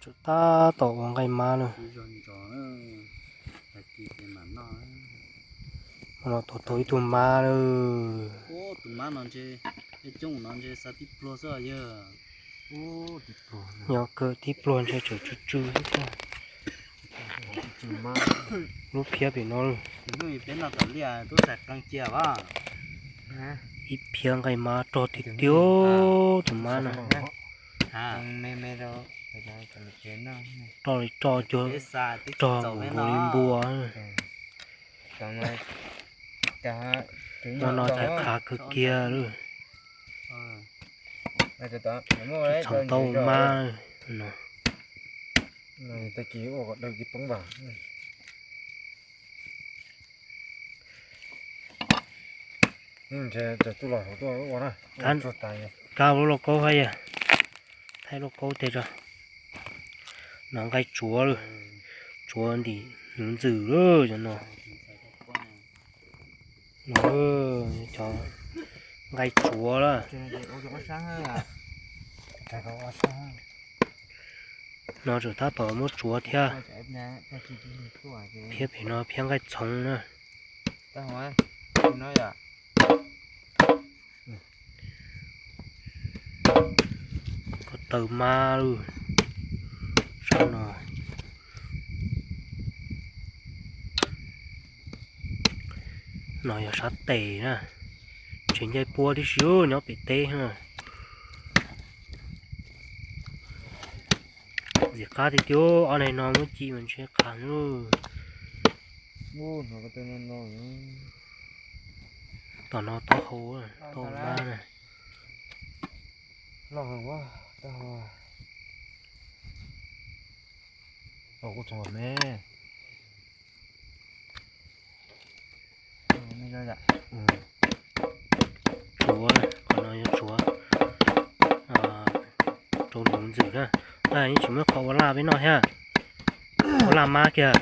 Tsam tab tom ua nqaij mab na. Ua no tau tau ib tug mab na. Tus mab no ntshe, coob no ntshe xav tib pluag xwb yog. Nyob kawg tib pluag ntshe tseem tsw tsw xwb thiab. Lub phiab pem no. Ib phiab nqaij mab rog tiag tiag tus mab na. Roj li roj cuag rog nkaus li npua. No no ces qhav kawg kiag lawm. Txhoov tau mab no. Kab lub lauj kaub hab yog, thaij lauj kaub teg tso. No nqaij tsuav lawm, tsuav ntim hnyuv ntxwm lawm cov no. No cov nqaij tsuav lawm. No tseem tab tom muab tsuav thiab. Phiab pem no phiab nqaij txhoov na. Ko taw mab lawm. Sab no, no yog sab tes na. Tseem ncaij puab tib si nyob pem teb na. Ntxim qab tiag tiag, ob neeg no muab ci mas ntshe qab lawm. Tom no taub hau, taub hau mab na. Tsuav, qhov no yog tsuav rau hnyuv ntxwm na. Yeej tsis muaj qhov ua laj peb noj thiab. Ua laj mab kiag.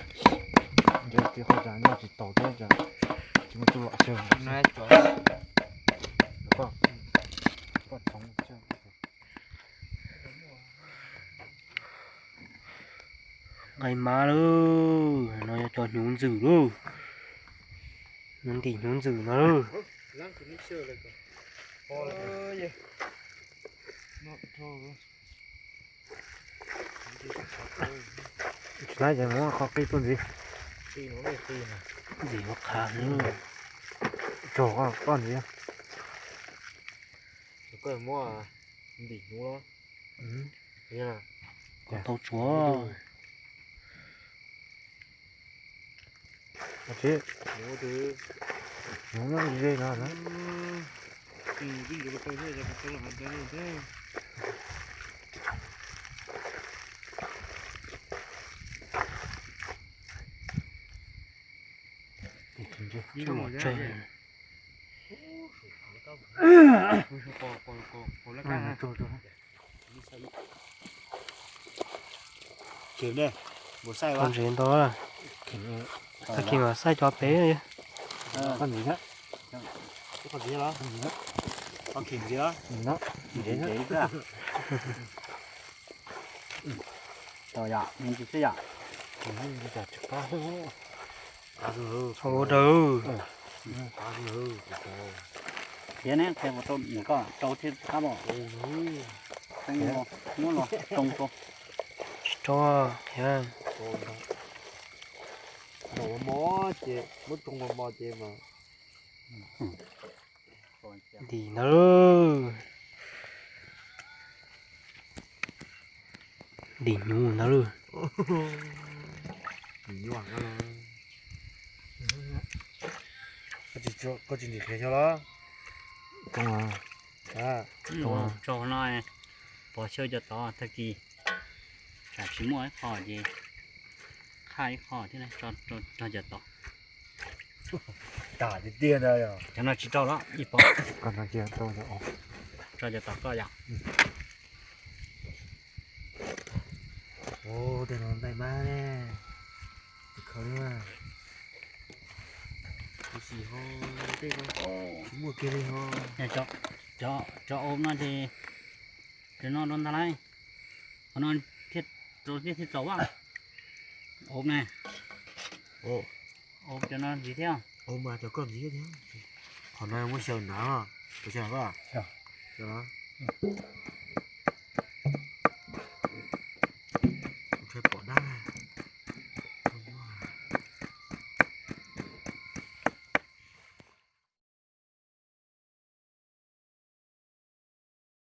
Nqaij mab lawm, no yog cov hnyuv ntxwm lawm. Nws ntim hnyuv ntxwm no lawm. Tsis laib ces muab qhov qij tuaj ntxiv. Ntxim ua qhav. Tsuag koj ntxiv. Koj muab ntim hnyuv los. Kom tau tsuav. Hnyuv ze no. Tau ntsev ntau, tag kis mam xaij cov pem. Ua daws. Thiab ne, qhia rau nws koj rau thiab qab os. Muab los rau rau. Tsis rau thiab. Ntim ntawd. Ntim hnyuv ntawd lawm. Koj tsis ntim qhiav xyov los? Tso no, pov xyaw cov tod tag kis, tsam tsis muaj ib qho ces qhaj ib qho thiab rau cov tod. Cov no tsis rau los ib pov. Rau cov tod koj yom. Tej no nqaij mab ne, khaws li mas. Kuv xim ho tej no tsis muaj kiag li ho. Cov, cov ub no ces, cov no rau ntag lauj. Qhov no thiaj Rau thiab thiaj txaus a. Ov ne. Ov cov no ntxiv thiab. Ov mas cov koj ntxiv thiab. Qhov no muab xyaw hnav, puas xyaw hnav koj? Xyaw no.